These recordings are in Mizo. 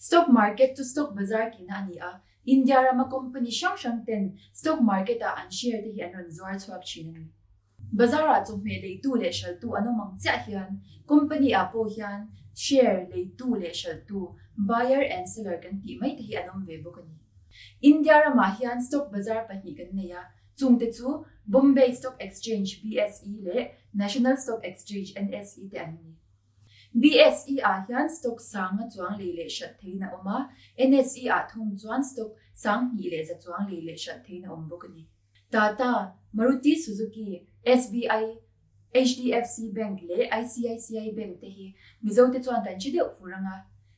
Stock market chu stock bazar tihna a ni a, India rama company hrang hrang ten stock market ah an share te hi an rawn zuar chhuak thin a ni. Bazar ah chawhmeh leitu leh hralhtu an awm ang chiah hian company ah pawh hian share leitu leh hralhtu, buyer and seller, kan tih mai te hi an awm ve bawk a ni. India ramah hian stock bazar pahnih kan nei a, chungte chu Bombay Stock Exchange, BSE, leh National Stock Exchange, NSE, te an ni. BSE ah hian stock sanga chuang lei leh hralh theiin a awm a, NSE ah thung chuan stock sang hnih leh za chuang lei leh hralh theiin a awm bawk a ni. Tata, Maruti Suzuki, SBI, HDFC Bank leh ICICI Bank te hi Mizote chuan kan hre deuh fur ang a,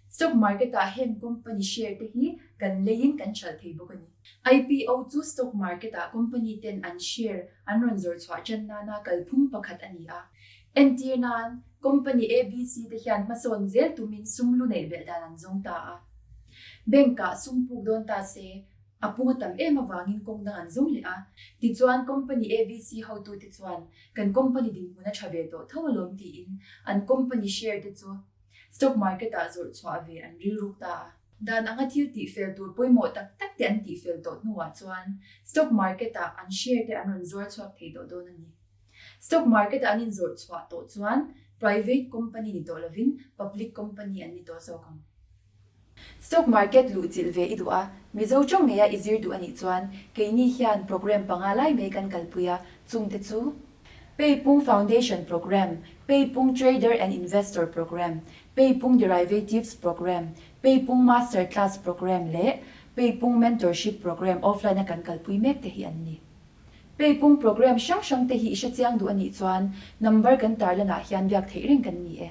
stock market ah heng company share te hi kan leiin kan hralh thei bawk a ni. IPO chu stock market ah company ten an share an rawn zawrh chhuah tan nana kalphung pakhat a ni a. Entir nan, company ABC te hian hmasawn zel tumin sum lu neih belh dan an zawng ta a. Bank ah sum puk dawn ta se, a pung a tam em avangin kawng dang an zawng leh a. Tichuan, company ABC hotute chuan kan company dinhmun a tha ve tawh tho alawm tiin an company share te chu stock market ah zawrh chhuah ve an rilruk ta a. Dan anga thil tihfel tur pawimawh tak tak te an tihfel tawh hnuah chuan stock market ah an share te an rawn zuar chhuak thei tawh dawn a ni. Stock market ah an inzawrh chhuah tawh chuan private company ni tawh lovin public company an ni tawh zawk ang. Stock market luhchilh ve i duh a, Mizo tawng ngeia i zir duh a nih chuan keini hian program panga lai mai kan kalpui a, chungte chu, Peipung Foundation Program, Peipung Trader and Investor Program, Peipung Derivatives Program, Peipung Master Class Program leh Peipung Mentorship Program offline a kan kalpui mek te hi an ni. Peipung program hrang hrang te hi i hrechiang duh a nih chuan number kan tarlanah hian biak theih reng kan ni e.